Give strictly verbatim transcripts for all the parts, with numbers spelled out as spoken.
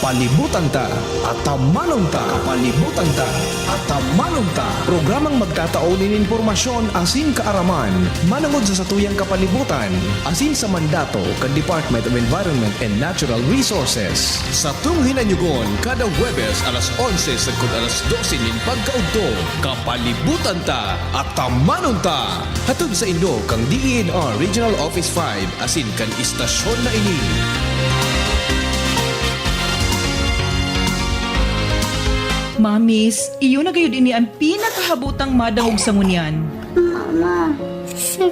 Palibutan ta, atamanon ta. Kapalibutan ta, atamanon ta. Programang magtatao nin impormasyon asin kaaraman manangod sa satuyang kapalibutan asin sa mandato kan Department of Environment and Natural Resources. Satong hinanyugon kada Huwebes alas onse sagkod alas dose nin pagkaudto, Kapalibutan ta, atamanon ta. Hatod saindo kan D E N R Regional Office five asin kan istasyon na ini. Mamis, iyo na gayod ini an pinakahabotang madangog sa ngunyan. Mama, sip.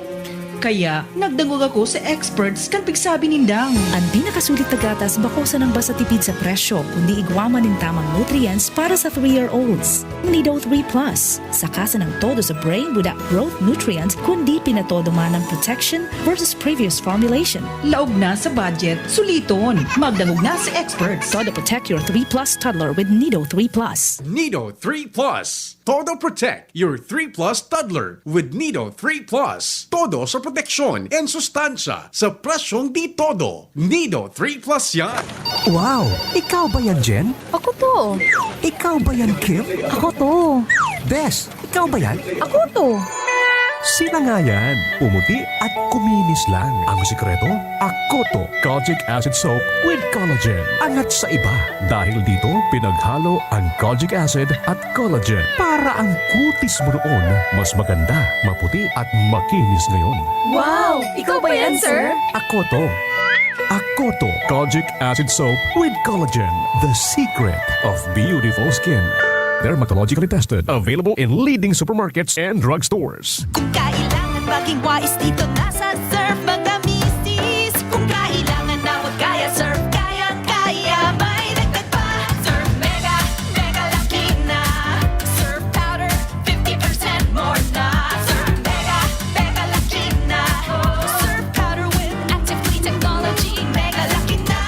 Kaya, nagdangog ako sa experts kan pigsabi nindang. An pinakasulit na gatas bako sanang basta tipid sa presyo, kundi igwa man nin tamang nutrients para sa three-year-olds. Nido three Plus, saka sanang todo sa brain without growth nutrients, kundi pinatodo man ang protection versus previous formulation. Laog na sa budget, suliton. Magdangog na sa experts. Todo protect your three plus toddler with Nido three Plus. Nido three Plus. Todo protect your three plus toddler with Nido three Plus. Todo sa proteksyon and sustansya sa presyong di todo. Nido three Plus yan. Wow! Ikaw ba yan, Jen? Ako to. Ikaw ba yan, Kim? Ako to. Des, ikaw ba yan? Ako to. Sila nga yan. Pumuti at kuminis lang. Ang sikreto, Akoto Kojic Acid Soap with Collagen. Angat sa iba. Dahil dito, pinaghalo ang kojic acid at collagen para ang kutis mo noon mas maganda, maputi at makinis ngayon. Wow! Ikaw ba yan, sir? Akoto. Akoto Kojic Acid Soap with Collagen. The secret of beautiful skin. Dermatologically tested. Available in leading supermarkets and drugstores. Kung kailangan maging wais, dito na sa Surf mga misis. Kung kailangan na magkaya, Surf kaya-kaya. May dagdag pa, Surf Mega, Mega Laki na. Surf Powder, fifty percent more na. Surf Mega, Mega Laki na. Surf Powder with active clean technology. Mega Laki na,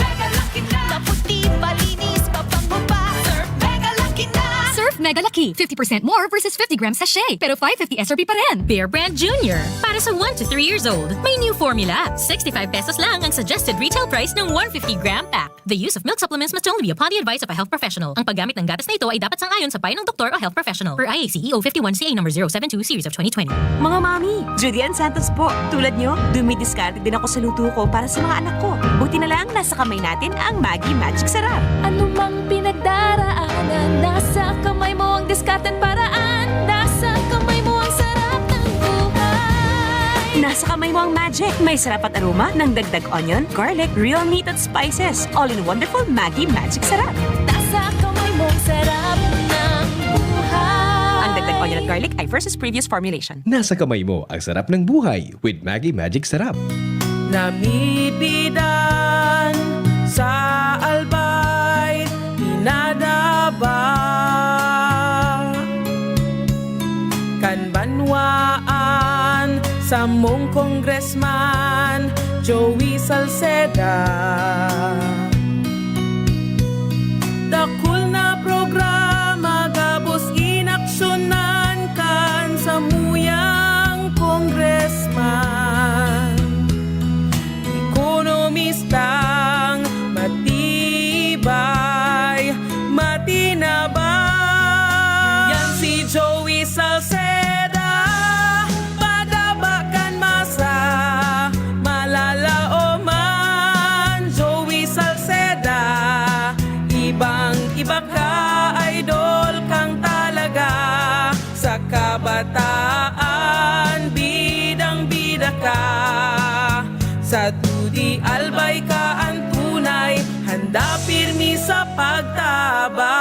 Mega Laki na. Maputi, malinis, mabango pa. Surf Mega Laki na. Surf Mega Laki, fifty percent more versus fifty gram sachet, pero five fifty S R P pa rin. Bear Brand Junior, para sa one to three years old. May new formula. Sixty-five pesos lang ang suggested retail price ng one fifty gram pack. The use of milk supplements must only be upon the advice of a health professional. Ang paggamit ng gatas na ito ay dapat sang-ayon sa payo ng doktor o health professional. Per I A C E O fifty-one C A number zero seven two series of twenty twenty. Mga mami, Judy Ann Santos po. Tulad nyo, dumidiskarte din ako sa luto ko para sa mga anak ko. Buti na lang, nasa kamay natin ang Maggi Magic Sarap. Anumang pinagdaraanan, nasa kamay mo ang diskarte at paraan. Nasa kamay mo ang sarap ng buhay. Nasa kamay mo ang magic. May sarap at aroma ng dagdag onion, garlic, real meat at spices. All in wonderful Maggi Magic Sarap. Nasa kamay mo ang sarap ng buhay. Ang dagdag onion at garlic ay versus previous formulation. Nasa kamay mo ang sarap ng buhay with Maggi Magic Sarap. Namibidan sa Albay, pinadaba kan banwaan, samong Congressman Joey Salceda. Dakul na programa gabos inaksyonan kan samuyang congressman. Ekonomistang matibay, matinabang. Yan si Joey Salceda, padaba kan masa, malalaoman. Joey Salceda, ibang-iba ka, idol kang talaga. Sa kabataan, bidang-bida ka. Sa Todi Albay ka an tunay, handa pirmi sa pagtabang.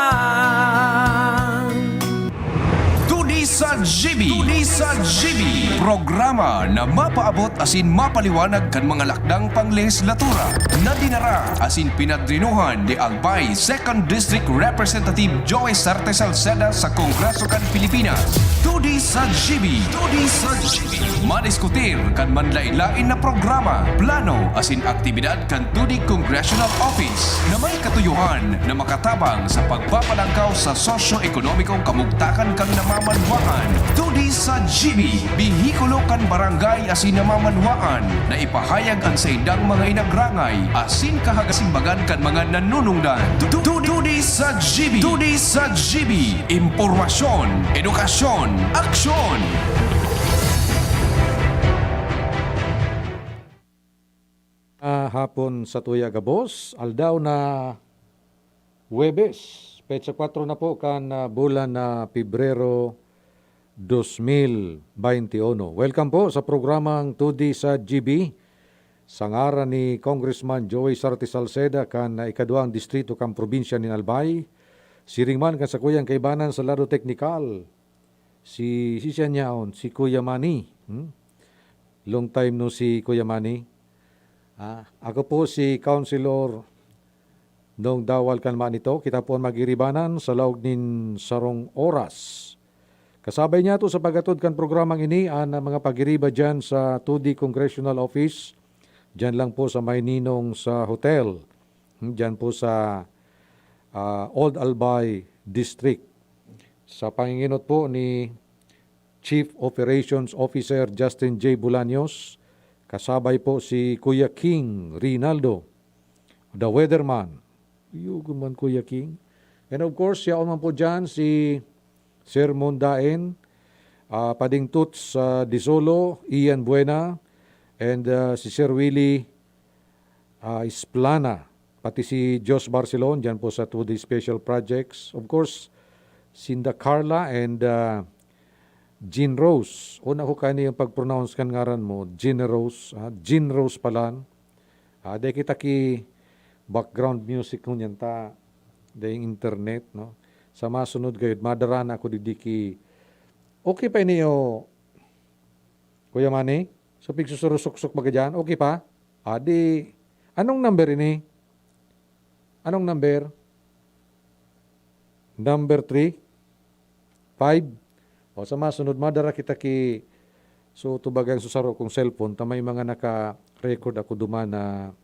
Todi sa G B. Todi sa G B. Programa na mapaabot asin mapaliwanag kan mga lakdang panglehislatura na dinara asin pinadrinuhan ni Albay Second District Representative Joey Sarte Salceda sa Kongreso kan Pilipinas. Todi sa G B. Todi sa G B. Madiskutir kan manlaen-laen na programa, plano asin aktibidad kan Todi Congressional Office na may Yohan na makatabang sa pagpapalangkaw sa sosyo-ekonomikong kamugtakan kan namamanwaan. Tudi sa G B, behikulo kan barangay asin namamanwaan na ipahayag an saindang mga inagrangay asin kahagasimbagan kan mga nanunungdan. Tu-, tu-, Tudi sa G B, Tudi sa G B, impormasyon, edukasyon, aksyon. Ah, hapon sa tuya gabos, aldaw na Huwebes, petsa kwatro na po kan ah, bulan na Pebrero dos mil baynti uno. Welcome po sa programang Tudi sa G B. Sa ngaran ni Congressman Joey Sarte Salceda kan ah, ikaduwang distrito kan probinsya nin Albay, siring man kan sakuyang kaibanan sa lado teknikal, si, si siya niyaon, si Kuya Manny. Hmm? Long time no si Kuya Manny. Ah, ako po si Councilor Nong Dawal kan Manito. Kita po an magiribanan sa laog nin sarong oras. Kasabay niyato sa paghatod kan programang ini an mga pagiriba diyan sa Tudi Congressional Office. Diyan lang po sa may ninong sa hotel. Hmm, diyan po sa ah, Old Albay District. Sa panginginot po ni Chief Operations Officer Justin J. Bolaños, kasabay po si Kuya King Rinaldo, the weatherman. Yugon man, Kuya King. And of course, yaon man po dyan si Sir Mondain, ah, Pading Toots ah, Disolo, Ian Buena, and ah, si Sir Willie ah, Isplana, pati si Josh Barcelon, dyan po sa Tudi Special Projects. Of course, sinda Carla and ah, Jean Rose. Una ko kaini yung pag-pronounce kan ngaran mo, Jean Rose. Ah, Jean Rose palan. Ah, di kita ki background music ngunyan ta, dahil internet, no? Sa masunod gayud, madara na ako digdi ki... Okay pa ini, o, Kuya Manny? So, pigsusurusuksok baga dyan? Okay pa? Adi, anong number ini? Anong number? Number three? Five? O, sa masunod, madara kita ki... So, tubagan sa saro kong cellphone, ta may mga naka-record ako duman na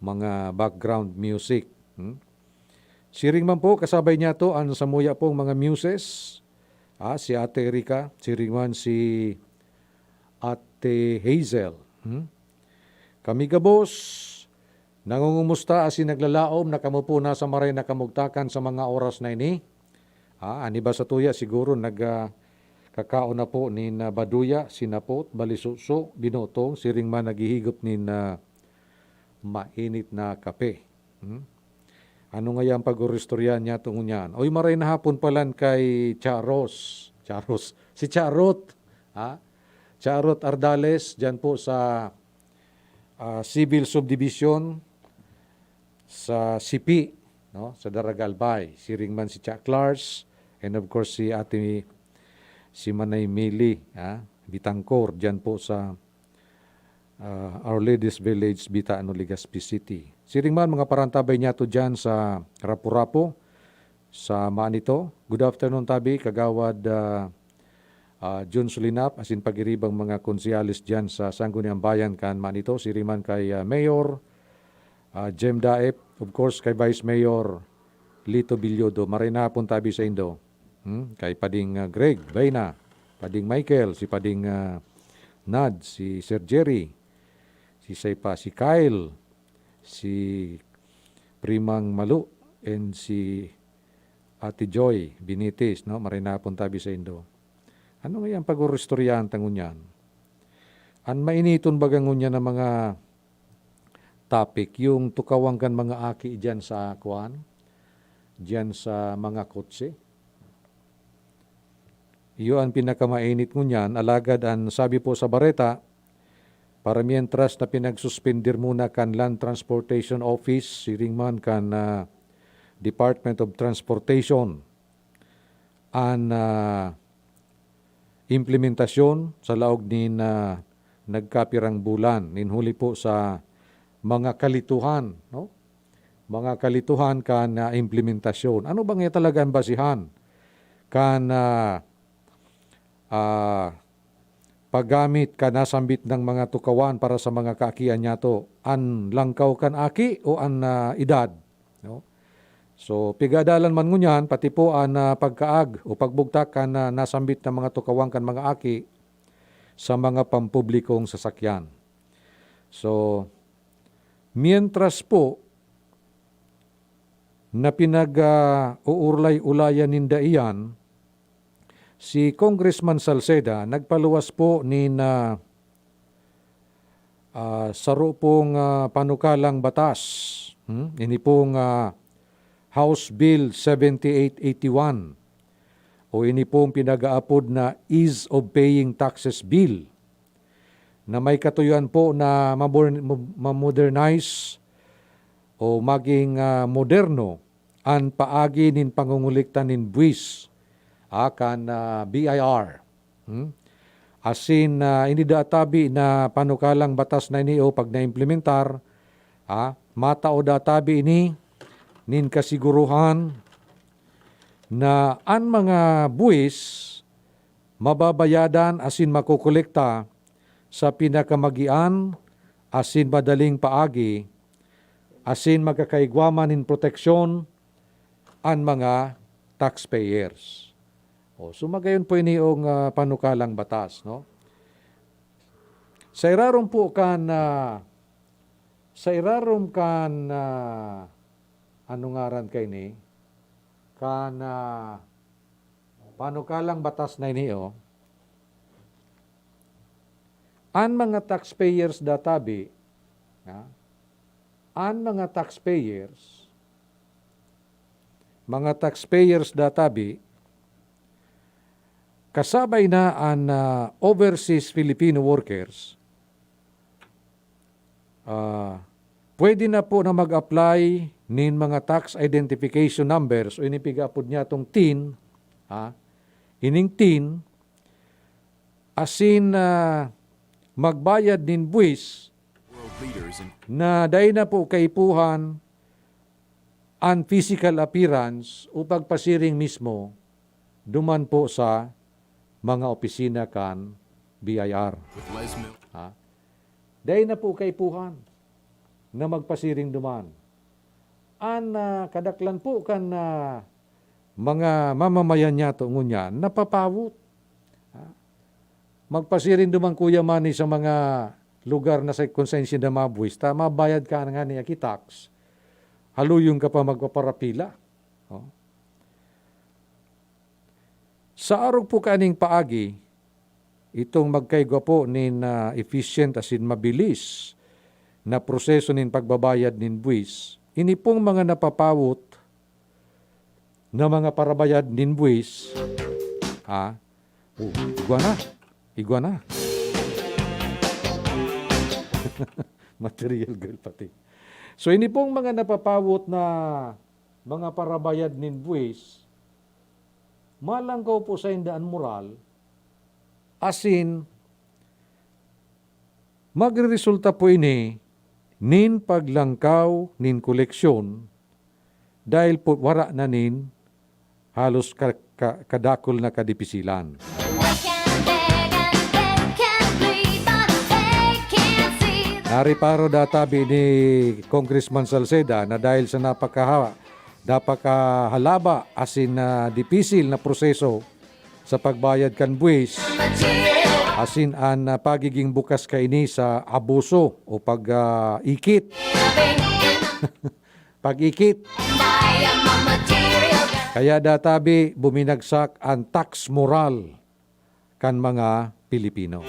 mga background music. Hmm? Siring man po, kasabay niyato an samuya pong mga muses, ah, si Ate Erika, siring man si Ate Hazel. Hmm? Kami gabos, nangungumusta asin naglalaom na kamo po nasa maray na kamugtakan sa mga oras na ini. Ah, an iba sa tuya siguro nag, ah, kakaon na po nin, ah, baduya, sinapot, balisuso, binotong, siring man naghihigop nin, ah, mainit na kape. Hmm? Ano ngaya an pag-oristoryahan niyato ngunyan? Oy, maray na hapon palan kay Charos. Charos. Si Charot. Ha? Charot Ardales, dyan po sa ah, Civil Subdivision, sa Sipi, no? Sa Daraga, Albay. Siring man si Cha Clars, and of course si Ate, si Manay Mili, ah, Bitangkor, dyan po sa ah, Our Lady's Village, Bitano, Legazpi City. Siring man, mga parantabay niyato dyan sa Rapu-Rapu, sa Manito. Good afternoon, tabi, Kagawad ah, ah, Jun Sulinap, asin pag-iribang mga konsehales dyan sa Sangguniang Bayan kan Manito. Siring man kay ah, Mayor ah, Jem Daep, of course, kay Vice Mayor Lito Bilyodo. Maray na hapon, tabi, sa indo. Hmm? Kay Pading ah, Greg Bayna, Pading Michael, si Pading ah, Nad, si Sir Jerry, si Saipa, si Kyle, si Primang Malu, and si Ate Joy Binitis, no? Maray na hapon, tabi, sa indo. Ano ngaya an pag-oristoryahan ta ngunyan? An mainiton baga ngunyan na mga topic, yung tukawan kan mga aki diyan sa, kuwan, diyan sa mga kotse. Iyo an pinakamainit ngunyan, alagad an sabi po sa bareta, para mientras na pinagsuspender muna kan Land Transportation Office, siring man kan ah, Department of Transportation, an ah, implementasyon sa laog nin ah, nagkapirang bulan, nin huli po sa mga kalituhan, no? Mga kalituhan kan ah, implementasyon. Ano ba nga talaga ang basihan kan ah, ah, paggamit kan nasambit na mga tukawan para sa mga kaakian niyato, an langkaw kan aki o an, ah, edad, no? So, pigadalan man ngunyan, pati po an, ah, pagkaag o pagbugtak kan, ah, nasambit na mga tukawan kan mga aki sa mga pampublikong sasakyan. So, mientras po na pinag, ah, uurlay-ulayan ninda iyan, si Congressman Salceda nagpaluwas po nin, ah, ah, saro pong, ah, panukalang batas. Hmm? Ini pong, ah, House Bill seventy-eight eighty-one o ini pong pinag-aapod na Ease of Paying Taxes Bill na may katuyoan po na mabor-, ma-modernize o maging, ah, moderno an paagi nin pangongolekta nin buwis, ah, kan, ah, B I R. Hmm? Asin, ah, ini da tabi na panukalang batas na ini o pag naimplementar, ah, matao da tabi ini nin kasiguruhan na an mga buwis mababayadan asin makokolekta sa pinakamagian asin madaling paagi, asin magkakaigwa man nin proteksyon an mga taxpayers. O, so magayon po ini ang, ah, panukalang batas, no? Sa irarom po kan, ah, sa irarom kan, ah, ano ngaran kaini? Kan, ah, panukalang batas na ini, oh. An mga taxpayers da tabi, ha? An mga taxpayers, mga taxpayers da tabi, kasabay na an, ah, overseas Filipino workers, ah, pwede na po na mag-apply nin mga tax identification numbers o ini piga-apod niya tong TIN, ha? Ining TIN, asin, ah, magbayad nin buwis World leaders in na dai na po kaipuhan an physical appearance o pagpasiring mismo duman po sa mga opisina kan B I R. With Les Mil- Ha? Dai na po kaipuhan na magpasiring duman. An, ah, kadaklan po kan, ah, mga mamamayan niyato ngunyan napapawot. Ha? Magpasiring duman, Kuya Manny, sa mga lugar na sa, kung saen sinda mabuwis, ta mabayad ka ngani aki tax, haluyon ka pa magpaparapila. Oh. Sa arog po kaning paagi, itong magkaigwa po nin, ah, efficient asin mabilis na proseso nin pagbabayad nin buwis, ini pong mga napapawot na mga parabayad nin buwis, ha? Oh, igwa na. Igwa na. Material girl pati. So, ini pong mga napapawot na mga parabayad nin buwis, malangkaw po sainda an moral, asin magreresulta po ini nin paglangkaw nin koleksyon dahil po wara na nin halos ka-, ka-, kadakul na kadipisilan. Nareparo da tabi ni Congressman Salceda na dahil sa napakaha-, napakahalaba asin, ah, dipisil na proseso sa pagbayad kan buwis, asin an, ah, pagiging bukas kaini sa abuso o pag, ah, ikit. Pag-ikit. Kaya da tabi buminagsak an tax moral kan mga Pilipino.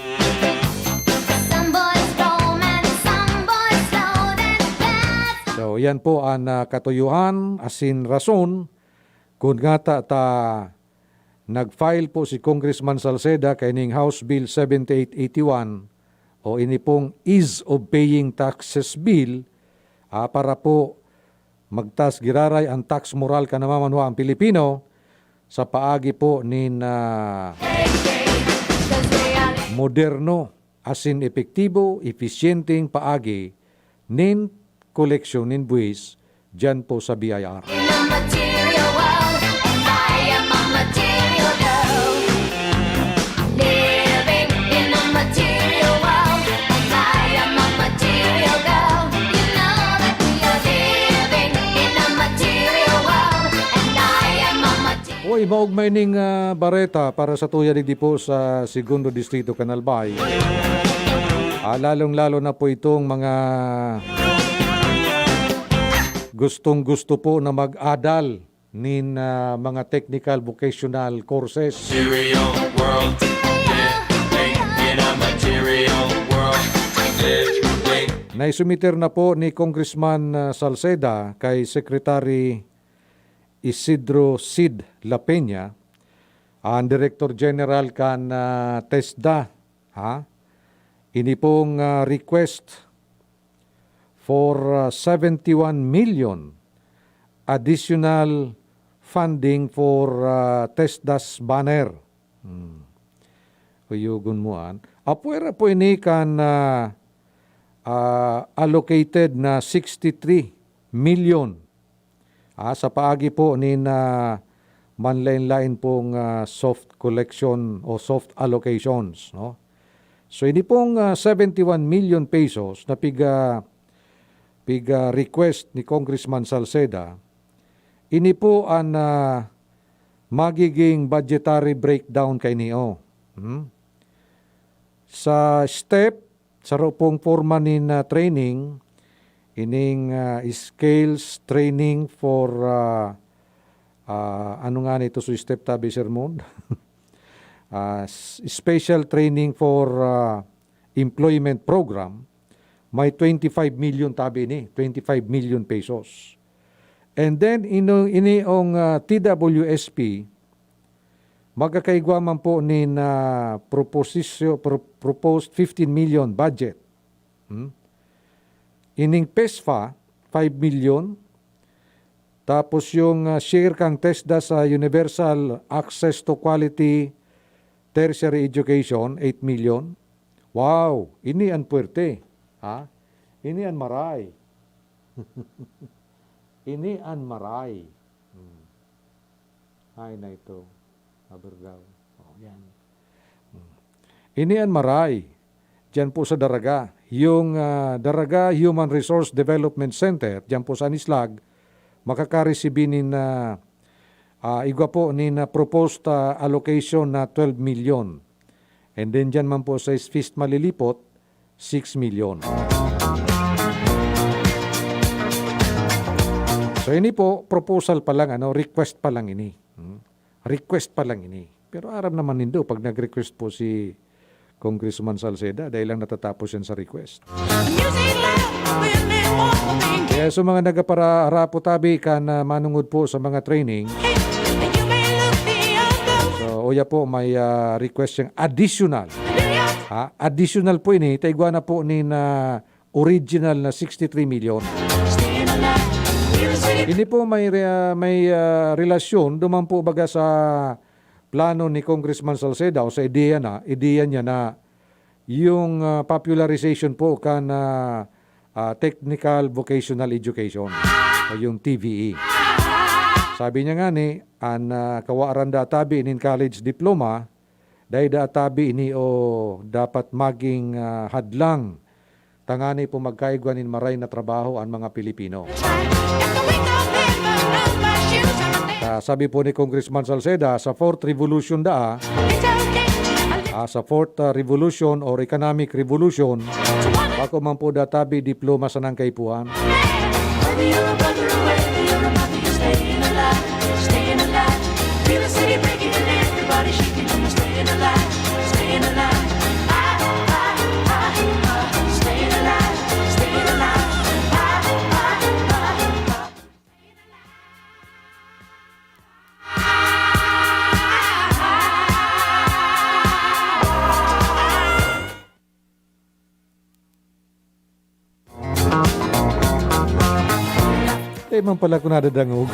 So, yan po an, ah, katuyohan asin rason kun ngata ta nag-file po si Congressman Salceda kaining House Bill seventy-eight eighty-one o ini pong Ease of Paying Taxes Bill, ah, para po magtaas giraray an tax moral kan namamanwaan Pilipino sa paagi po nin, ah, moderno asin epektibo, episyenteng paagi nin koleksyon nin buwis diyan po sa B I R. In a material world, and I am a material girl. Living in a Uy, maogma ining, ah, bareta para sa tuya digdi po sa Segundo Distrito, Canalbay. Ah, lalong-lalo na po itong mga gustong-gusto po na mag-adal nin, ah, mga technical vocational courses. Material world. Living in a material world. Living. Naisumiter na po ni Congressman, ah, Salceda kay Secretary Isidro Cid La Peña, ang Director General kan, ah, TESDA, ha? Ini pong, ah, request for, ah, seventy-one million additional funding for, ah, TESDA's banner. Hmm. Kuyogon mo an. Apwera po ini kan, ah, ah, allocated na sixty-three million, ah, sa paagi po nin, ah, manlaen-laen pong, ah, soft collection o soft allocations, no? So, ini pong, ah, seventy-one million pesos na piga-, piga-request ni Congressman Salceda, ini po an, ah, magiging budgetary breakdown kaini, oh. Hmm? Sa step, saro pong porma nin, ah, training, ining, ah, skills training for, ah, ah, ano nga nito sa step tabi, Sir Mon? Ah, s-, special training for, ah, employment program, may twenty-five million tabi ni, twenty-five million pesos. And then, ino-, iniong, ah, T W S P, magkakaigwa man po nin, ah, proposisyo-, pro-, proposed fifteen million budget. Hmm? Ining PESFA, five million. Tapos yung, ah, share kang TESDA sa Universal Access to Quality Tertiary Education, eight million. Wow! Ini an puwerte. Ha? Ini an maray. Ini an maray. Hmm. Ay, na ito. Abergaw. Oh, yan. Hmm. Ini an maray. Diyan po sa Daraga. Yung, ah, Daraga Human Resource Development Center, diyan po sa Anislag, makaka-receive nin, ah, ah, igwa po nin, ah, proposed, ah, allocation na twelve million. And then diyan man po sa East Fest Malilipot, six million. So, ini po, proposal pa lang, ano, request pa lang ini. Hmm? Request pa lang ini. Pero aram naman nindo, pag nag-request po si Congressman Salceda, dahil lang natatapos yan sa request. Kaya sa mga nagaparaharap po tabi kan, ah, manungod po sa mga training, so, uya po, may, ah, request siyang additional. Ha? Additional po ini, taigwa na po nin original na sixty-three million. Ini po may re-, may, ah, relasyon duman po baga sa plano ni Congressman Salceda o sa ideya na, ideya niya na yung, ah, popularization po kan, ah, ah, technical vocational education o yung T V E. Sabi niya nga ni, an, ah, kawaran da tabi nin college diploma, dai da tabi ini o dapat maging, ah, hadlang tangani po magkaigwa nin maray na trabaho an mga Pilipino. Ah, sabi po ni Congressman Salceda, sa fourth revolution daa, ah, sa fourth, ah, revolution or economic revolution, bako man po da tabi diploma sanang kaipuhan. Eh, man pala ko nadadangog.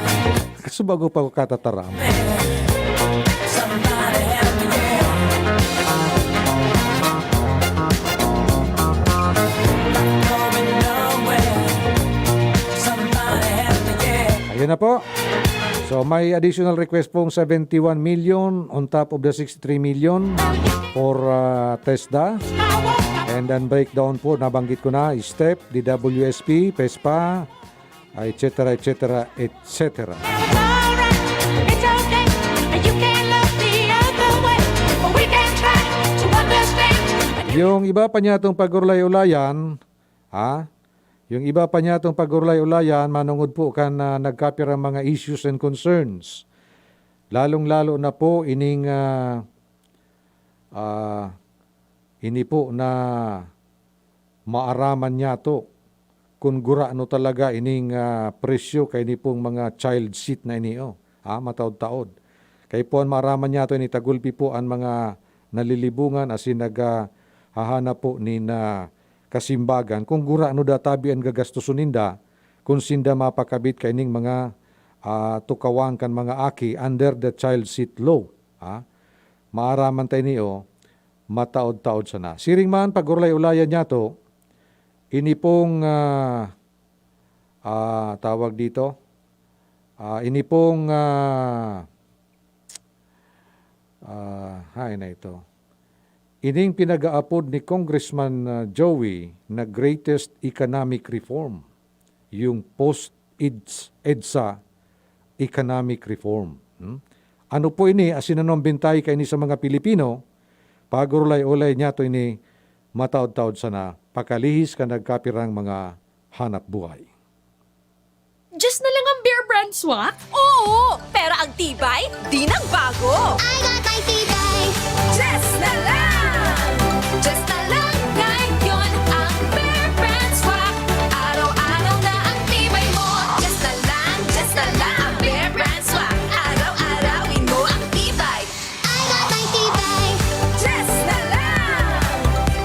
Kaso bago pa ako katataram. Ayun na po. So, may additional request pong seventy-one million on top of the sixty-three million for, ah, TESDA. And then breakdown po, nabanggit ko na, step, D W S P, PESPA, et cetera, et cetera, et cetera. Yung iba pa niya itong pag-urlay-ulayan, ha? Yung iba pa niya itong pag-urlay-ulayan, manungod po kan, ah, nagkapirang mga issues and concerns. Lalong-lalo na po ining, ah, ah, ini po na maaraman niyato kun gurano talaga ining, ah, presyo kaini pong mga child seat na ini, oh, ah, mataod-taod. Kay po an maaraman niyato ini, tagulpi po an mga nalilibongan asin naghahanap po nin, ah, kasimbagan kun gurano da tabi an gagastoson ninda kun sinda mapakabit kaining mga, ah, tukawan kan mga aki under the child seat law, ah. Maaraman ta ini, oh, mataod-taod sana. Siring man, pag-urlay-ulayan niyato, ini pong, ah, ah, tawag dito, ah, ini pong, ah, ah, hay na ito. Ining pinag-aapod ni Congressman, ah, Joey na greatest economic reform, yung post-EDS-, EDSA economic reform. Hmm? Ano po ini, asin ano an bentahe kaini sa mga Pilipino? Pag-urlay-ulay niyato ini, mataod-taod sana, pakalihis kan nagkapirang mga hanap buhay. Just na lang ang Bear Brand Swak? Oo, pero ang tibay, di nagbago. I got my tibay. Just na lang! Just na lang ngayon ang Bear Brand Swak. Araw-araw na ang tibay mo. Just na lang, just na lang ang Bear Brand Swak. Araw-arawin mo ang tibay. I got my tibay. Just na lang.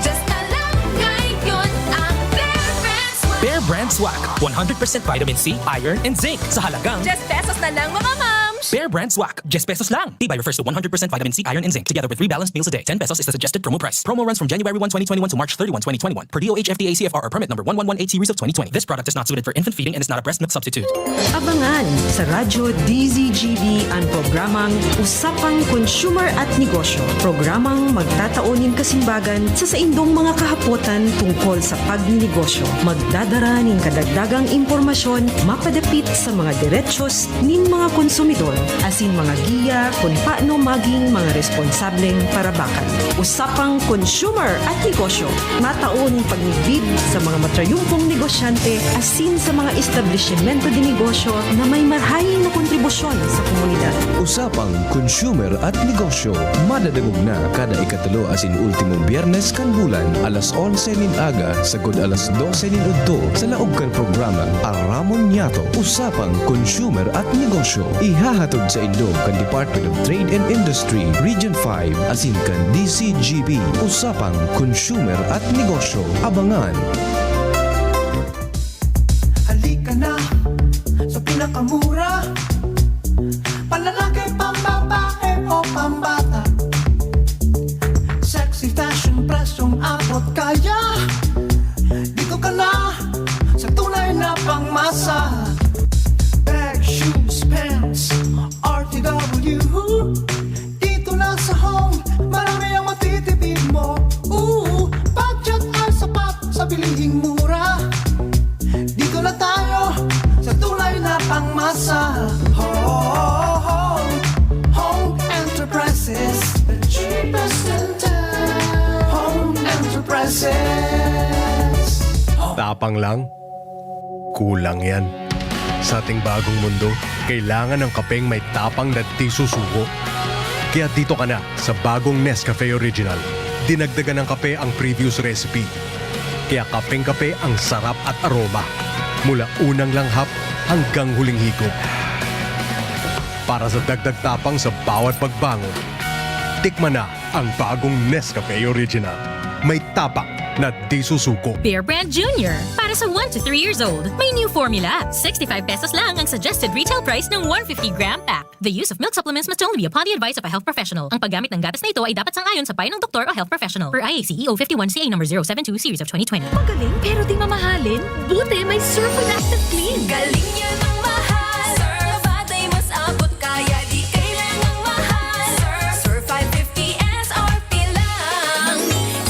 Just na lang ngayon ang Bear Brand Swak. Bear Brand Swak. One hundred percent vitamin C, iron, and zinc. Sa halagang Just pesos na lang, mga mams! Bear Brand Swak. Just pesos lang. Tibay refers to one hundred percent vitamin C, iron, and zinc, together with three balanced meals a day. Ten pesos is the suggested promo price. Promo runs from January one, twenty twenty-one to March thirty-one, twenty twenty-one, per D O H F D A C F R or permit number one one one eight series of twenty twenty. This product is not suited for infant feeding and is not a breast milk substitute. Abangan sa Radyo D Z G B an programang Usapang Consumer at Negosyo. Programang magtatao nin kasimbagan sa saindong mga kahapotan tungkol sa pagninegosyo. Magdadara nin kadagdagang impormasyon mapadapit sa mga derechos nin mga konsumidor, asin mga giya kun paano maging mga responsableng parabakan. Usapang Consumer at Negosyo. Matao nin pagmidbid sa mga matrayumpong negosyante asin sa mga establisimento de negosyo na may marahay na kontribusyon sa komunidad. Usapang Consumer at Negosyo, madadangog na kada ikatulo asin ultimong Biyernes kan bulan, alas onse nin aga sagkod alas dose nin udto, sa laog kan programang Aramon Niyato, Usapang Consumer at Negosyo. Ihahatod saindo kan Department of Trade and Industry, Region five, asin kan D Z G B. Usapang Consumer at Negosyo. Abangan! Halika na sa pinakamura, panlalaki, pambabae o pambata. Sexy fashion, presyong abot kaya. Dito ka na sa tunay na pangmasa. Bag, shoes, pants, R T W. Dito na sa Home, marami ang matitipid mo. Ooh, budget ay sapat sa bilihing mura. Dito na tayo sa tunay na pangmasa. Home, Home Enterprises, the cheapest in town. Home Enterprises. Tapang lang? Kulang yan. Sa ating bagong mundo, kailangan ng kapeng may tapang na di susuko. Kaya dito ka na sa bagong Nescafe Original. Dinagdagan ng kape ang previous recipe. Kaya kapeng-kape ang sarap at aroma. Mula unang langhap hanggang huling higop. Para sa dagdag tapang sa bawat pagbangon, tikman na ang bagong Nescafe Original. May tapang na di susuko. Bear Brand Junior. Para sa one to three years old, may new formula. Sixty-five pesos lang ang suggested retail price ng one fifty gram pack. The use of milk supplements must only be upon the advice of a health professional. Ang paggamit ng gatas na ito ay dapat sang-ayon sa payo ng doktor o health professional. Per I A C E O fifty-one C A number zero seven two series of twenty twenty. Magaling pero di mamahalin? Buti may Surf with Active Clean. Galing niya ng mahal. Surf, batay mas abot kaya di kailangang mahal. Surf, Surf five fifty S R P lang.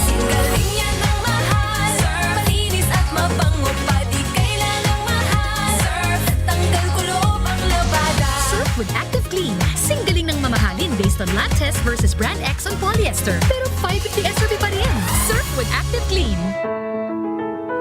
Singgaling yan ng mahal. Surf, malinis at mabango pa, di kailangang mahal. Surf, tanggal kulob ang labada. Surf with Active Clean. Singgaling ng mamahalin based on lab test versus brand X on polyester. Pero five fifty S R P pa rin. Surf with Active Clean.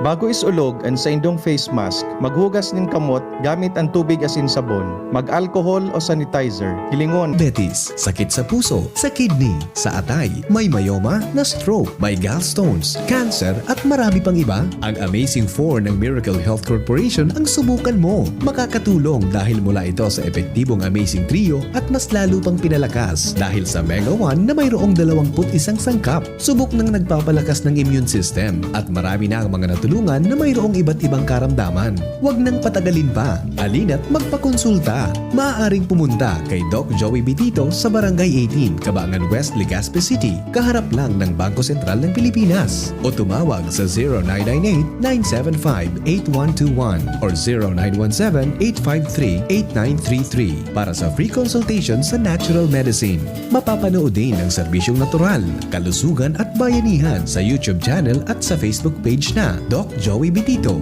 Bago isulog an saindong face mask, maghugas nin kamot gamit an tubig asin sabon. Mag-alcohol o sanitizer. Hilingon. Diabetes, sakit sa puso, sa kidney, sa atay, may myoma, na-stroke, may gallstones, cancer, at marami pang iba. Ang Amazing Four ng Miracle Health Corporation ang subukan mo. Makakatulong dahil mula ito sa epektibong Amazing Trio at mas lalo pang pinalakas dahil sa Mega One na mayroong dalawampu't isang sangkap. Subok ng nagpapalakas ng immune system at marami na ang mga natulungan na mayroong iba't ibang karamdaman. Huwag nang patagalin pa. Halina't magpakonsulta. Maaaring pumunta kay Doc Joey Bitito sa Barangay eighteen, Cabangan West, Legazpi City, kaharap lang ng Bangko Sentral ng Pilipinas. O tumawag sa zero nine nine eight, nine seven five, eight one two one or zero nine one seven, eight five three, eight nine three three para sa free consultation sa natural medicine. Mapapanood din ang serbisyong natural, kalusugan at bayanihan sa YouTube channel at sa Facebook page na Doc Joey Bitito.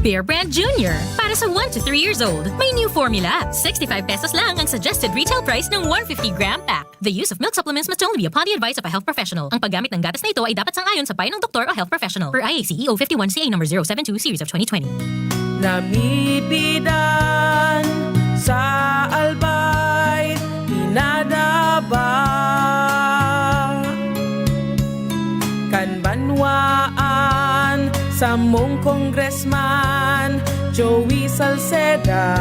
Bear Brand Junior, para sa one to three years old. May new formula. Sixty-five pesos lang ang suggested retail price ng one fifty gram pack. The use of milk supplements must only be upon the advice of a health professional. Ang paggamit ng gatas na ito ay dapat sang-ayon sa payo ng doktor o health professional. Per I A C E O fifty-one C A number zero seven two series of twenty twenty. Namipidan sa Albay, pinadaba kan banwaan, samong congressman, Joey Salceda.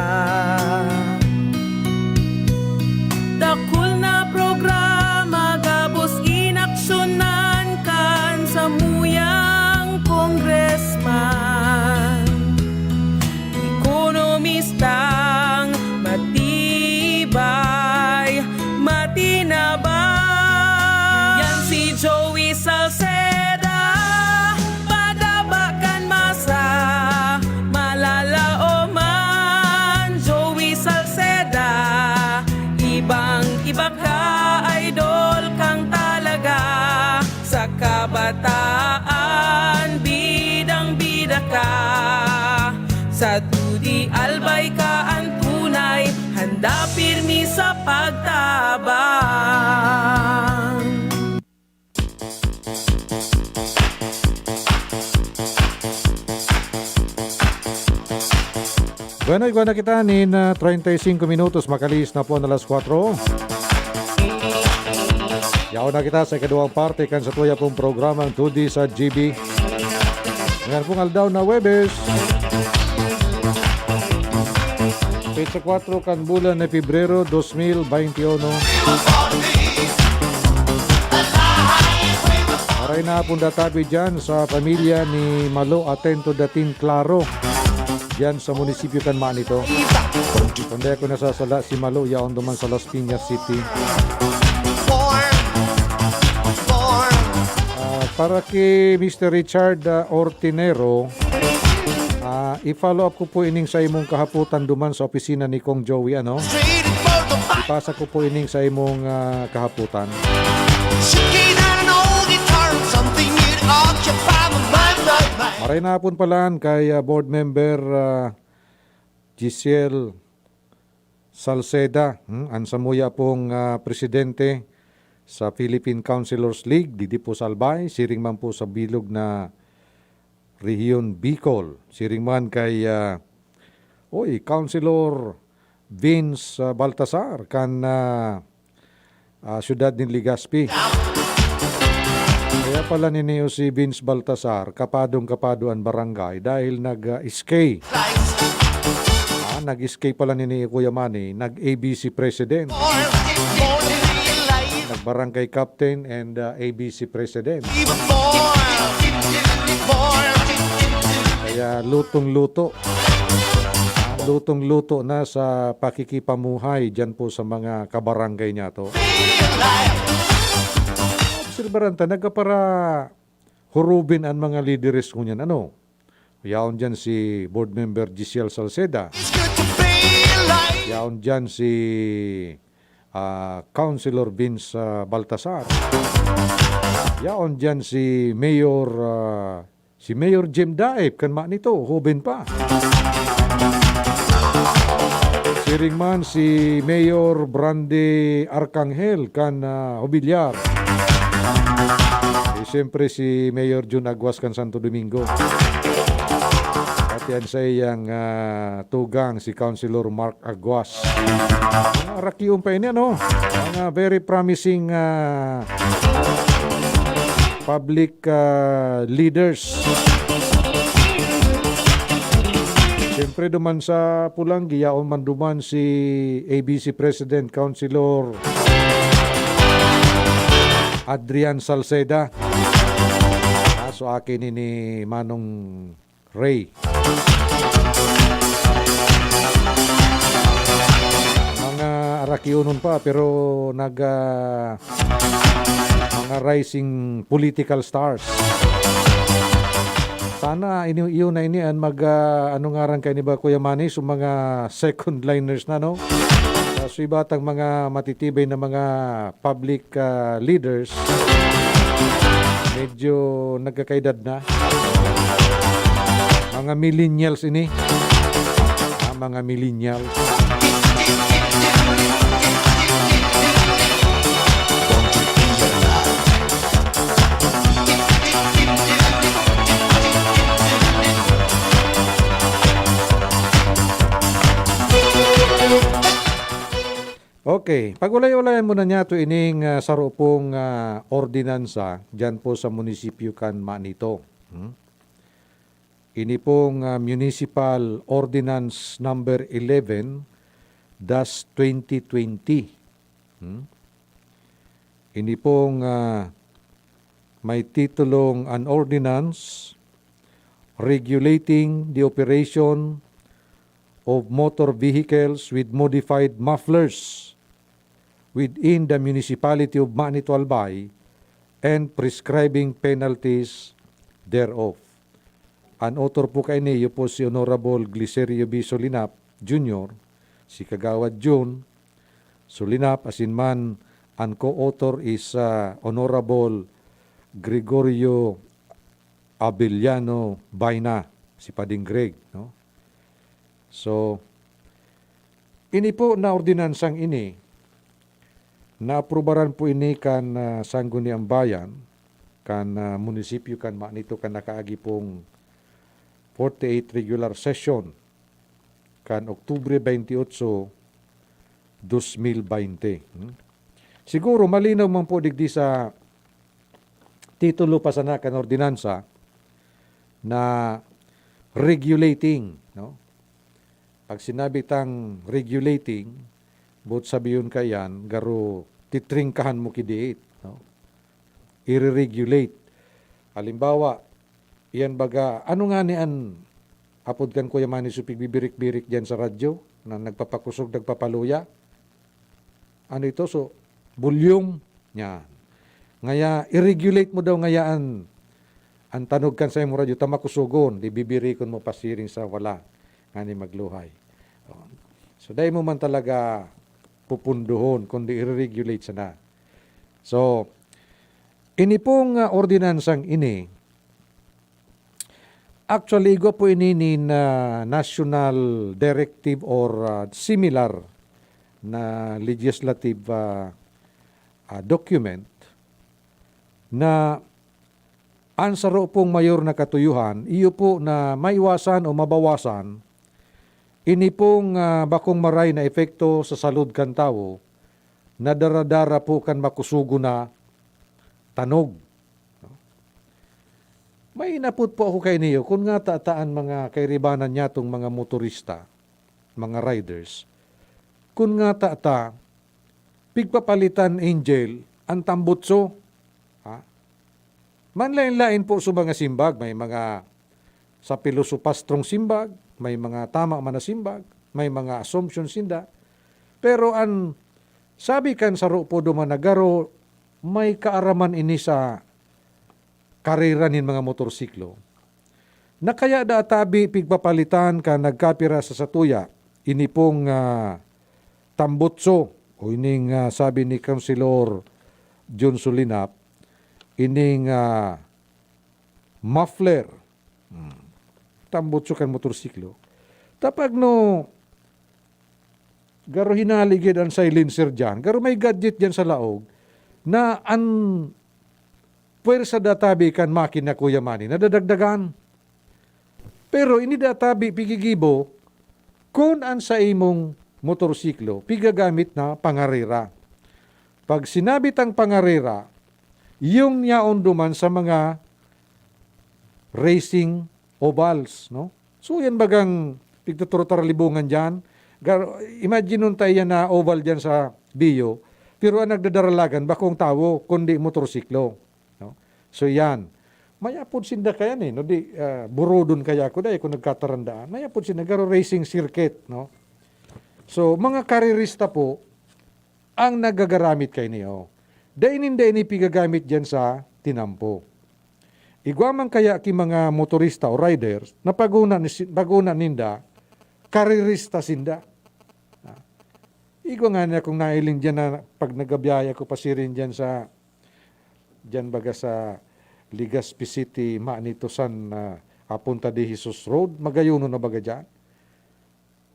Dakul na programa gabos inaksyonan kan samuyang congressman. Ekonomistang matibay, matinabang. Yan si Joey Salceda, padaba kan masa, malalaoman. Joey Salceda, ibang-iba ka, idol kang talaga. Sa kabataan, bidang-bida ka. Sa dudi, Albay ka an tunay, handa pirmi sa pagtabang. Bueno, igwa na kita nin, ah, treinta y cinco minutos, makalihis na po an alas kwatro. Yaon na kita sa ikaduwang parte kan satuya pong programang Tudi sa G B. Ngayon pong aldaw na Huwebes, petsa kwatro kan bulan na Pebrero, dos mil baynte uno. Maray na hapon, databi diyan sa pamilya ni Malo, atento dating klaro. Diyan sa munisipyo kan Manito. Kung di ako nasasala, si Malo yaon duman sa Las Piñas City. Ah, para kay Mister Richard, ah, Ortinero, ah, i-follow up ko po ining sa imong kahapotan duman sa opisina ni Kong Joey, ano? Ipasa ko po ining sa imong, ah, kahapotan. Maray na hapon pala kay, ah, Board Member, ah, Giselle Salceda, hmm, an samuya pong, ah, presidente sa Philippine Councilors League, digdi po sa Albay, siring man po sa bilog na Rehiyon Bicol, siring man kay, ah, oy, Councilor Vince, ah, Baltasar kan, ah, ah, siyudad nin Legazpi. Kaya pala nini si Vince Baltasar, kapadong-kapado an barangay dahil nag, ah, S K. Ah, nag-S K pala nini Kuya Manny, nag-A B C president. Nag-barangay captain and, ah, A B C president. Kaya lutong-luto. Lutong-luto na sa pakikipamuhay diyan po sa mga kabarangay niya to. Obserbaran ta, nagkapara hurubin an mga lideres ngunyan, ano? Yaon diyan si Board Member Giselle Salceda. Yaon diyan si, ah, Councilor Vince, ah, Baltasar. Yaon diyan si Mayor, ah, si Mayor Jem Daep, kan Manito, hoben pa. Siring man si Mayor Brandy Arcangel, kan, ah, Hobilyar. Eh, siyempre, si Mayor Jun Aguas kan Santo Domingo. Pati an saiyang, ah, tugang, si Councilor Mark Aguas. Mga rakion pa ini, ano? Mga very promising, ah, public, ah, leaders. Siyempre, duman sa Pulanggi, yaon man duman si A B C President, Councilor Adrian Salceda. Ah, so, akin ini, Manong Ray. Mga arakionon pa, pero nag, ah, mga rising political stars. Sana ini, iyo na ini an mag, ah, ano ngaran kaini ba, Kuya Manny? So, mga second liners na, no? Sa iba tang mga matitibay na mga public, ah, leaders, medyo nagkakaedad na. Mga millennials ini. Ah, mga millennials. Okay, pag-ulay-ulayan muna niyato ining, ah, saro pong, ah, ordinansa diyan po sa munisipyo kan Manito. Hmm? Ini pong, ah, Municipal Ordinance Number eleven dash twenty twenty. Hmm? Ini pong, ah, may titulong An Ordinance Regulating the Operation of Motor Vehicles with Modified Mufflers within the Municipality of Manito Albay and prescribing penalties thereof. An author po kaini, iyo po si Honorable Glicerio B. Solinap Junior, si Kagawad Jun Solinap, asin man an co-author is, ah, Honorable Gregorio Abellano Baina, si Pading Greg, no? So, ini po na ordinansang ini, naaprubaran po ini kan, ah, Sangguniang Bayan, kan, ah, munisipyo kan Manito, kan nakaagi pong forty-eight regular session kan Oktubre twenty-eight, dos mil baynte. Hmm? Siguro malinaw man po digdi sa titulo pa sana kan ordinansa na regulating, no? Pag sinabi tang regulating, boot sabihon kaiyan, garo titringkahan mo ki diit, no? Ire-regulate. Halimbawa, iyan baga, ano ngani an apod kan Kuya Manny so pigbibirik-birik diyan sa radyo na nagpapakosog, nagpapaluya? Ano ito? So, volume, yan. Ngaya, i-regulate mo daw ngaya an, an tanog kan saimong radyo ta makosogon, di bibirikon mo pasiring sa wala, ngani magluhay. Oh. So, dai mo man talaga pupundohon, kundi i-regulate sana. So, ini pong, ah, ordinansang ini, actually, igwa po ini nin, ah, national directive or, ah, similar na legislative, ah, ah, document na an saro pong mayor na katuyohan, iyo po na maiwasan o mabawasan ini pong, ah, bakong maray na epekto sa salud kan tawo na daradara po kan makosogon na tanog. May inapod po ako kainiyo, kun ngata ta an mga kairibanan niyatong mga motorista, mga riders, kun ngata ta pigpapalitan, Angel, an tambutso. Ha? Manlaen-laen po sa mga simbag, may mga sa pilosopastrong simbag, may mga tama man na simbag, may mga assumption sinda. Pero an sabi kan saro po duman na garo, may kaaraman ini sa karera nin mga motorsiklo, na kaya da tabi pigpapalitan kan nagkapira sa satuya, ini pong, ah, tambutso, o ining, ah, sabi ni Councilor John Solinap, ining, ah, muffler. Hmm. Tambutso kan motorsiklo. Ta pag no, garo hinaligid an silencer diyan, garo may gadget diyan sa laog, na an puwersa da tabi kan makina, Kuya Manny, nadadagdagan. Pero ini da tabi pigigibo kun an sa imong motorsiklo pigagamit na pangarera. Pag sinabi tang pangarera, yung yaon duman sa mga racing ovals, no? So, yan bagang pigtuturutaralibungan dyan. Gar-, imagine nun tayo yan na oval dyan sa Bio, pero ang nagdadaralagan, bakong tawo, kundi motorsiklo, no? So, yan. Mayapod sinda kaya ni, no? Di, ah, burodon kaya ko dahil kung nagkatarandaan. Mayapod sinda, garo racing circuit, no? So, mga karerista po, ang nagagaramit kaini, oh. Dai ninda ini pigagamit diyan sa tinampo. Igwa man kaya ki mga motorista o riders na paguna ni si-, paguna ninda, karerista sinda. Ah. Igwa nga na kung nailing diyan na pag nagabiyaya ko pasiring diyan sa, diyan baga sa Legazpi City, Manito, San, ah, apunta di Jesus Road, magayuno na baga diyan.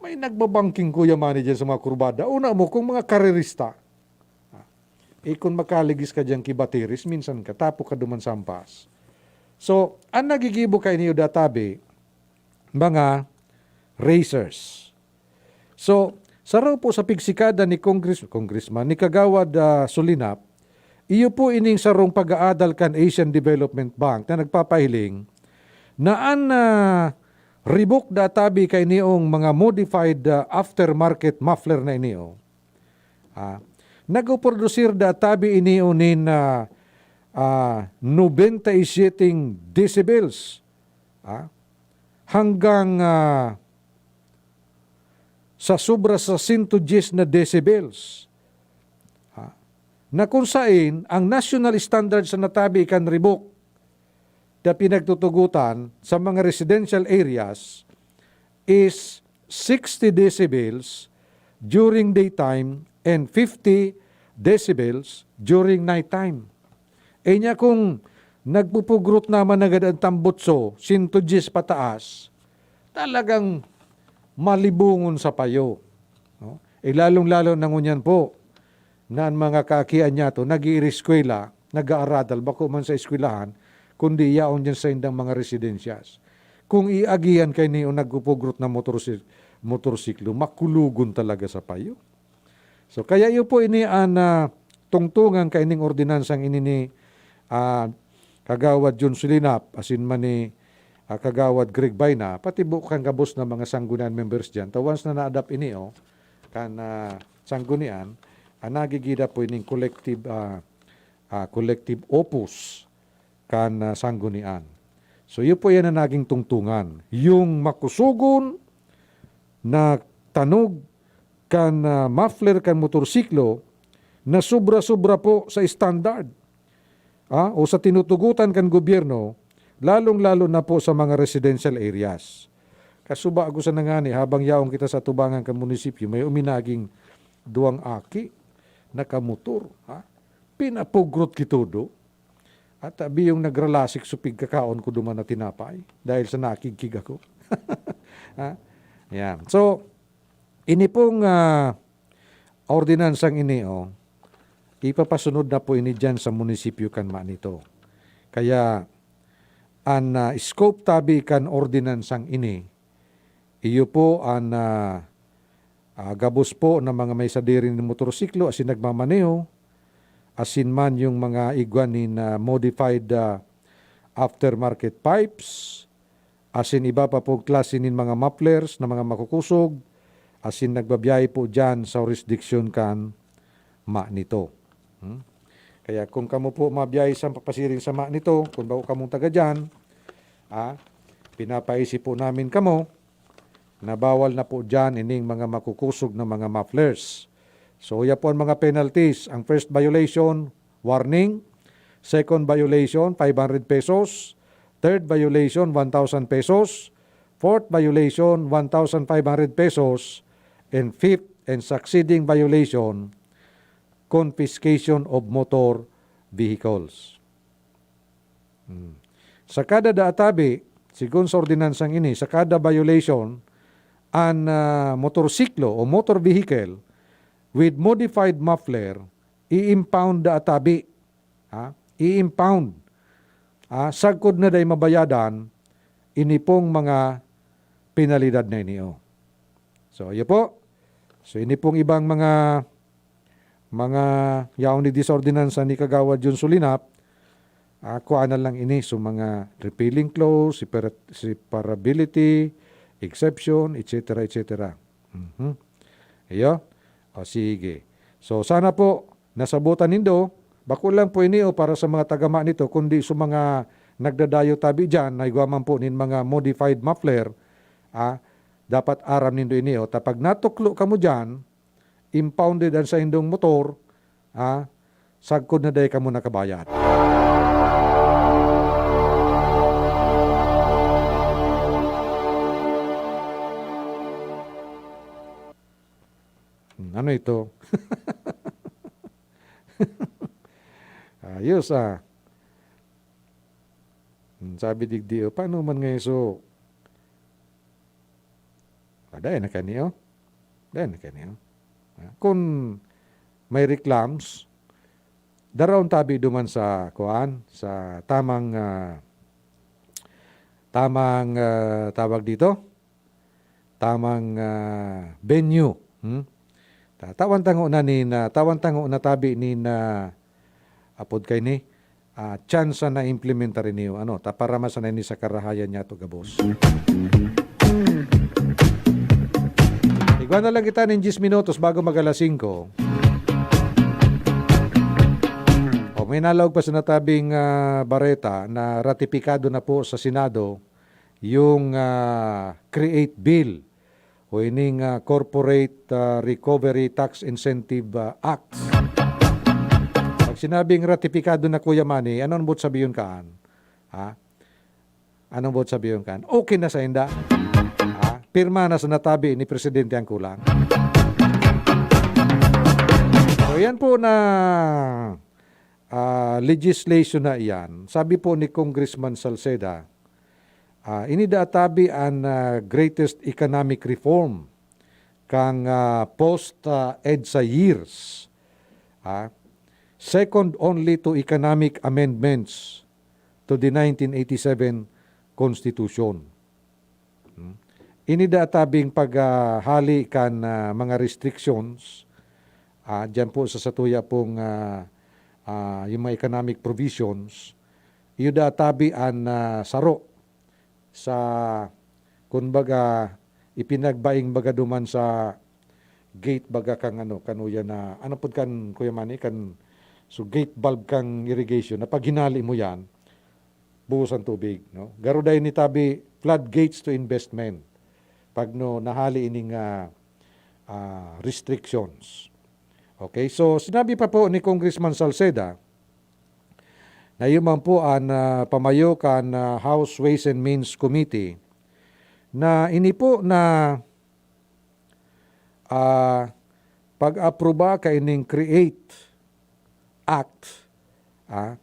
May nagbabangking, Kuya Manny, diyan sa mga kurbada. Una mo, kung mga karerista. Ah, eh, kung makaligis ka diyan ki Batiris, minsan ka, tapo ka duman sa hampas. So, ang nagigibo kaini da tabi, mga racers. So, saro po sa pigsikada ni Congress-, Congressman, ni Kagawad, ah, Sulinap, iyo po ining sarong pag-aadal kan Asian Development Bank na nagpapahiling na an, ah, ribok da tabi kainiong mga modified, ah, aftermarket muffler na ini, oh. Ah, nagpuprodusir da tabi ini, oh, nin, ah, ah, nobenta y siyete decibels, ah, hanggang, ah, sa sobra sa sento dyes na decibels. Ah, na kung sain ang national standard sa natabi kan ribok na pinagtutugotan sa mga residential areas is sixty decibels during daytime and fifty decibels during nighttime. E niya kung nagpupugrot naman agad an tambutso, sento dyes pataas, talagang malibongon sa payo, no? E lalong-lalo na ngunyan po na an mga kaakian niyato nag-iireskwela, nag-aaradal, bako man sa eskwelahan, kundi yaon diyan sa indang mga residensyas. Kung iagihan kaini o nagpupugrot na motorsi-, motorsiklo, makulogon talaga sa payo. So, kaya iyo po ini an, ah, tungtungan kaining ordinansang ini ni, ah, Kagawad Jun Sulinap, asin man ni, ah, Kagawad Greg Baina, pati po kan gabos na mga sanggunian members diyan. Ta once na naadap ini, oh, kan, ah, sanggunian, ah, nagigida po ining collective, ah, ah, collective opus kan, ah, sanggunian. So, iyo po yan ang naging tungtungan. Yung makusugon na tanog kan, ah, muffler kan motorsiklo na sobra-sobra po sa standard, ah, o sa tinutugutan kan gobyerno, lalong-lalo na po sa mga residential areas. Kasuba ko sa nangani, habang yaon kita sa tubangan kan munisipyo, may uminaging duwang aki, nakamotor, ha? Pinapugrot ki todo. At, ah, biyong nagralasik so pigkakaon ko duman na tinapay dahil sa nakigkig ako. Ha? Yan. So, ini pong, ah, ordinansang ini, oh, ipapasunod na po ini diyan sa munisipyo kan Manito. Kaya, an, ah, scope tabi kan ordinansang ini, iyo po an, ah, ah, gabos po na mga may sadiri nin motorsiklo asin nagmamaneho, asin man yung mga igwa nin, ah, modified, ah, aftermarket pipes, asin iba pa pong klase nin mga mufflers na mga makukusog, asin nagbabiyahe po diyan sa jurisdiction kan Manito. Hmm? Kaya kung kamo po mabiyahe sa papasiring sa Manito, kung bako kamong taga diyan, ah, pinapaisip po namin kamo na bawal na po diyan ining mga makukusog na mga mufflers. So, iya po ang mga penalties. Ang first violation, warning. Second violation, five hundred pesos. Third violation, one thousand pesos. Fourth violation, one thousand five hundred pesos. And fifth and succeeding violation, confiscation of motor vehicles. Hmm. Sa kada da tabi, sigon sa ordinansang ini, sa kada violation, an, ah, motorsiklo o motor vehicle with modified muffler, i-impound da tabi. Ha? I-impound ah, sagkod na dai mabayadan ini pong mga penalidad na ini, oh. So, iyo po. So, ini pong ibang mga, mga yaon ni disordinansa ni Kagawad Jun Solinap, ah, kuha na lang ini. So, mga repealing clause, separa-, separability, exception, et cetera, et cetera. Mhm. Iyo. O, sige. So, sana po, nasabutan nindo, bako lang po ini, o, para sa mga tagama nito, kundi sa mga nagdadayo tabi diyan, na igwa man po nin mga modified muffler, ah, dapat aram nindo ini, o. Ta pag natuklo kamo diyan, impounded an saindong motor, ah, sagkod na dai kamo nakabayad. Hmm, ano ito? Ayos, ah. Hmm, sabi digdi, oh, paano man nga iso? Ah, dai na kani, oh. Dai na kani, oh. Ah, kun may reclams, daraon tabi duman sa, kuan, sa tamang, ah, tamang, ah, tawag dito? Tamang, ah, venue. Hmm? Ta-, tawan tango na ni na, tawan tango na tabi ni na, apod kay ni, ah, tsansa na implementar niyo. Ano, ta para masanay ni sa karahayan niya to gabos. Igwa na lang kita nin diyes minutos bago mag alas singko. O, may nalaog pa sa natabing, ah, bareta na ratipikado na po sa Senado yung, ah, create bill o ining, ah, Corporate, ah, Recovery Tax Incentive, ah, Act. Pag sinabing ratipikado na, Kuya Manny, ano ang buot sabiyon kaan? Ha? Anong buot sabiyon kaan? Okay na sa inda. Ha? Pirma na sa natabi ni Presidente ang kulang. So, yan po na, ah, legislation na iyan. Sabi po ni Congressman Salceda, ah, ini daa tabi an, ah, greatest economic reform kan, ah, post, ah, EDSA years. Ah, second only to economic amendments to the nineteen eighty-seven Constitution. Hmm. Ini daa tabing paghahali kan, ah, mga restrictions, ah, diyan po sa satuya pong, ah, ah, yung mga economic provisions, iyo daa tabi an, ah, saro sa, kumbaga, ipinagbaing baga duman sa gate baga kang ano, kan uya na, ano pod kan, Kuya Manny, kan, so gate valve kang irrigation, na pag hinali mo yan, buhos ang tubig, no? Garo dai ni tabi floodgates to investment pag no nahali ining, ah, ah, restrictions. Okay, so sinabi pa po ni Congressman Salceda na iyo man po an, ah, pamayo kan, ah, House Ways and Means Committee na ini po na, ah, pag-aproba kaining create act, ah,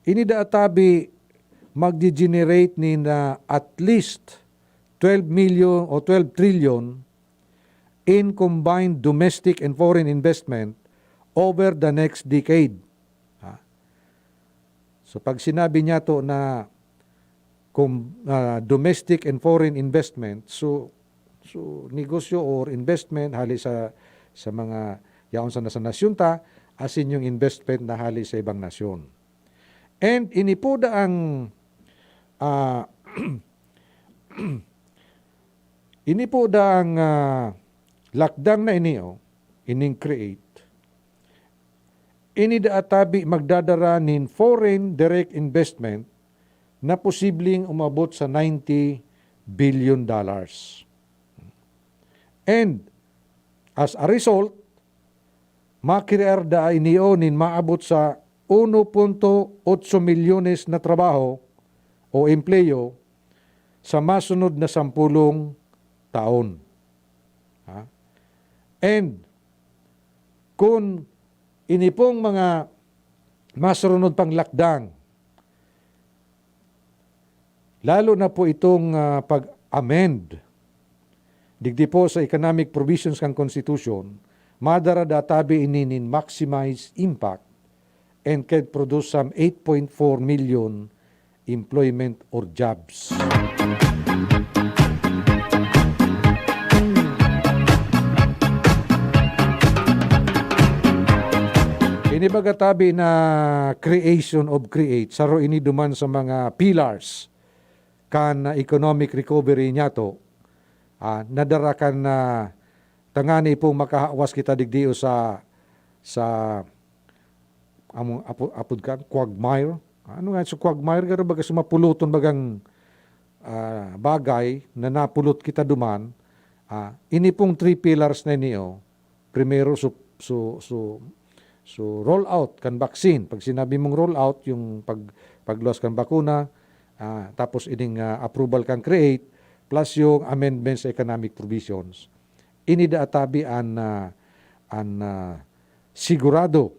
ini daa tabi magde-generate nin, ah, at least twelve million o twelve trillion in combined domestic and foreign investment over the next decade. Ah. So, pag sinabi niya to na kung, ah, domestic and foreign investment, so, so negosyo or investment hali sa, sa mga yaon sana sa nasyon ta, asin yung investment na hali sa ibang nasyon. And ini po daang, ah, ini po daang, ah, lakdang na ini, oh, ining create, ini daa tabi magdadara nin foreign direct investment na posibleng umabot sa ninety billion dollars. And as a result, makrear daa ini nin maabot sa uno punto otso milyones na trabaho o empleyo sa masunod na sampulong taon. Ha? And kun ini pong mga masurunod pang lakdang, lalo na po itong, ah, pag-amend digdi po sa economic provisions kan Constitution, madara daa tabi ini nin maximize impact and can produce some eight point four million employment or jobs. Ini baga tabi na creation of create, saro ini duman sa mga pillars kan economic recovery niyato. Ah, nadara kan, ah, tangani pong makahawas kita digdi o sa, sa, among apo-, apod kan quagmire. Ano nga sa quagmire? Garo baga sa mapuloton bagang, ah, bagay na napulot kita duman. Ah, ini pong three pillars na ini, oh. Primero, su-, su-, su-, su-, roll out kan vaccine. Pag sinabi mong roll out, yung pag-, pagluwas kan bakuna, ah, tapos ining, ah, approval kan create, plus yung amendments sa economic provisions. Ini da atabi an, ah, an, ah, sigurado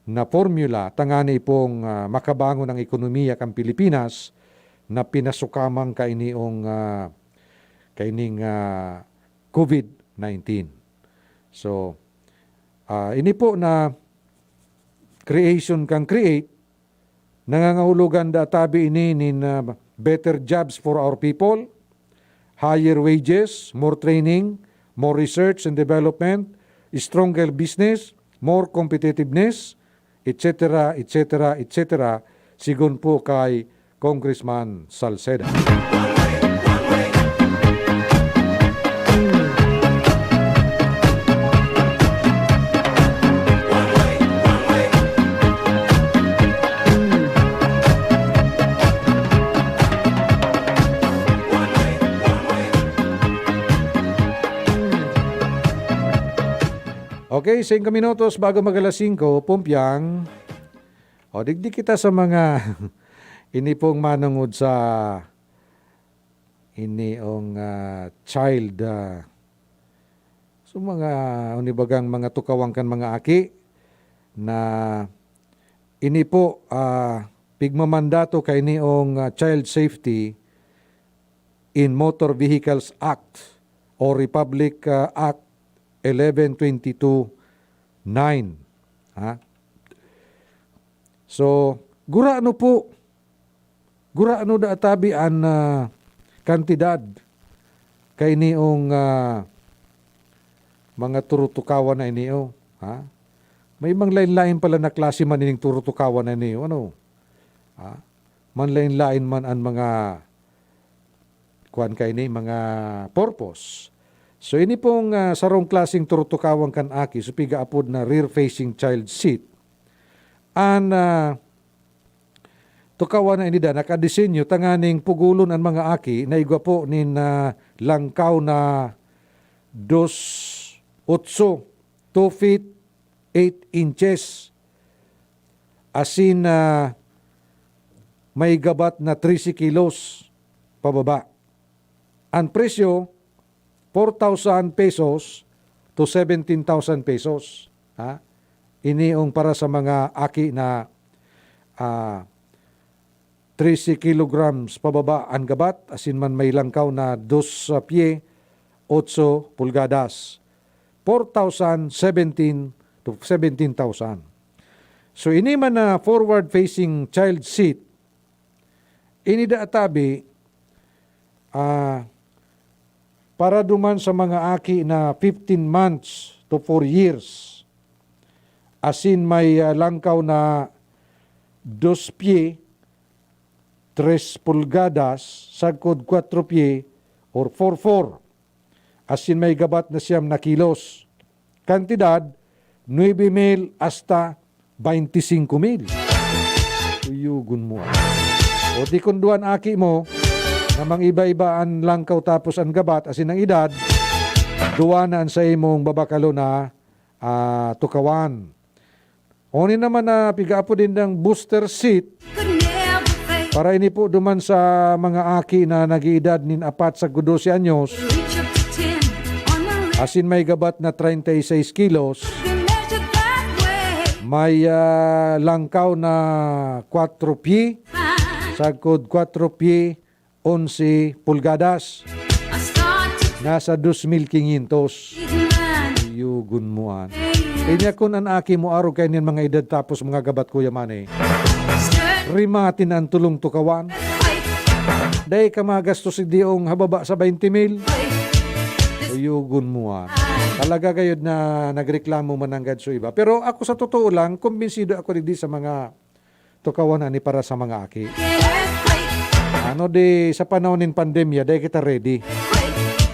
na formula tangani pong, ah, makabangon ang ekonomiya kan Pilipinas na pinasukamang kainiong, ah, kaining, ah, covid nineteen. So, ah, ini po na creation kan create, nangangahulugan da tabi ini nin, ah, better jobs for our people, higher wages, more training, more research and development, stronger business, more competitiveness, et cetera, et cetera, et cetera, sigon po kay Congressman Salceda. Okay, singko minutos bago mag alas singko, Pumpiang. O, digdi kita sa mga ini pong manungod sa ini ong, ah, child, ah, so mga unibagang mga tukawan kan mga aki na ini po, ah, pigmamandato kaini ong, ah, Child Safety in Motor Vehicles Act o Republic, ah, Act eleven twenty-two nine. Ha? So, gurano po, gurano da atabi an, ah, kantidad kainiong, ah, mga turutukawan na ini, oh, ha? May ibang lain-lain pala na klase man ining turutukawan na ini, oh, ano? Ha? Manlain-lain man an mga kuan kaini, mga purpose. So, ini pong, ah, sarong klaseng turutukawan kan aki, so pigaapod na rear-facing child seat. An, ah, tukawan na ini da, nakadesenyo tanganing pugulon an mga aki na igwa po nin, ah, langkaw na dos otso, two feet, eight inches. Asin, ah, may gabat na trese kilos pababa. An presyo, four thousand pesos to seventeen thousand pesos. Ha? Ini ang para sa mga aki na, ah, trese kilograms pababa an gabat, asin man may langkaw na dos sa pye, otso pulgadas. Four thousand seventeen to seventeen thousand. So, ini man na forward-facing child seat, ini da atabi, ah, para duman sa mga aki na fifteen months to four years. Asin may, ah, langkaw na dos pye, tres pulgadas, sagkod kwatro pye, or four four. Asin may gabat na siyam na kilos. Kantidad, nuebe mil hasta bainti singko mil. Uyugon mo, ah. O di kun duwa an aki mo, na mang-iba-iba an langkaw tapos an gabat, asin ang edad, duwa na an sa imong babakalo na, ah, tukawan. Oni naman na pigaapod nindang booster seat, para ini po duman sa mga aki na nag-iidad nin apat sagkod dose anyos, asin may gabat na treinta y seis kilos, may, ah, langkaw na kwatro pye, sagkod kwatro pye, onse pulgadas. Nasa dos mil quinientos. Yugon mo an. Inya kun an aki mo arog kaini an mga edad tapos mga gabat, Kuya Manny. Rimati na an tolong tukawan. Dai ka magastos digdi hababa sa baynte mil. Kuyugon mo an. Talaga gayod na nagreklamo mananggad so iba. Pero ako, sa totoo lang, kumbinsido ako digdi sa mga tukawan na ini para sa mga aki. Ano di, sa panahon nin pandemya, dai kita ready.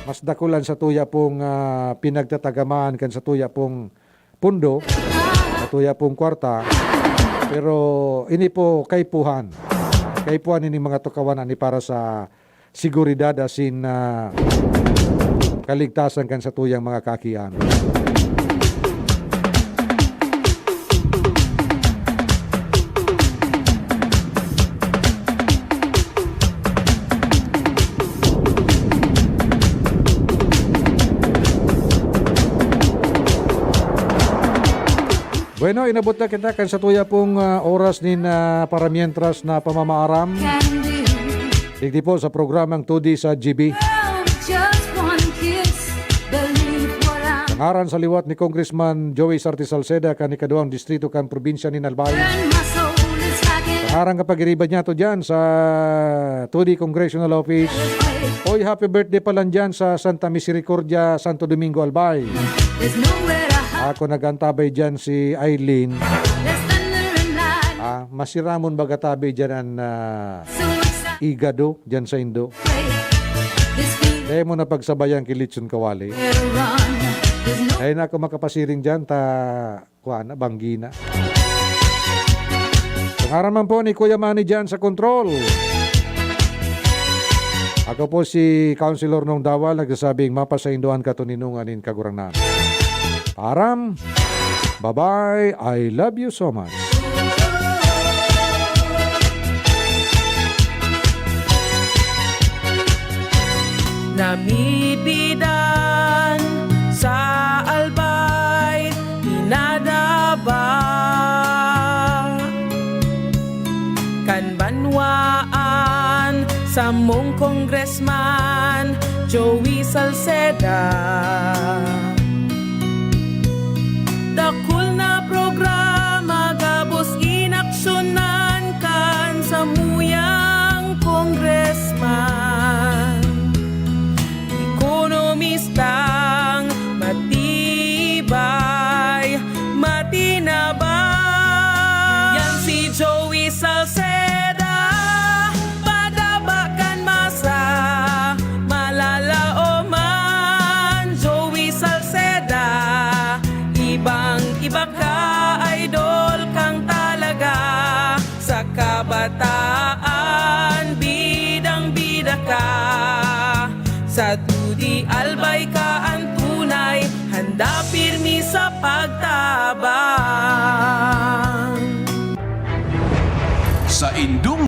Mas dakul an satuya pong, ah, pinagtatagamaan kan satuya pong pondo, satuya pong kwarta. Pero ini po kaipuhan. Kaipuhan ini mga tukawan na ini para sa seguridad asin, ah, kaligtasan kan satuyang mga kaakian. Bueno, inabot na kita kan satuya pong, ah, oras nin, ah, para mientras na pamamaaram. Digdi po sa programang Todi sa G B. Sa ngaran sa liwat ni Congressman Joey Sarte Salceda kan ikaduwang distrito kan probinsya nin Albay. Sa ngaran kapagiriba niya to dyan sa Todi Congressional Office. Oy, happy birthday pala dyan sa Santa Misericordia, Santo Domingo, Albay. Ako nagantabay dyan si Eileen. Ah, masiramon baga tabi dyan an, ah, igado dyan sa Indo. Dai mo na pagsabayan ki litson kawali. Dai na ako makapasiring dyan, ta, kuan na, banggi na. Sa ngaran man po ni Kuya Manny dyan sa control. Ako po si Councilor Nong Dawal, nagsasabing, "Mapasaindo an katoninongan nin Kagurangnan." Paaram. Bye-bye. I love you so much. Namibidan sa Albay, pinadaba kan banwaan, samong Congressman Joey Salceda. Dakul na programa gabos inaksyonan kan samuyang Congressman. Ekonomistang matibay, matinabang. Yan si Joey Salceda, padaba kan masa, malalaoman. Joey Salceda, ibang-iba ka, idol kang talaga. Sa kabataan, bidang-bida ka. Sa Todi Albay ka an tunay, handa pirmi sa pagtabang. Saindong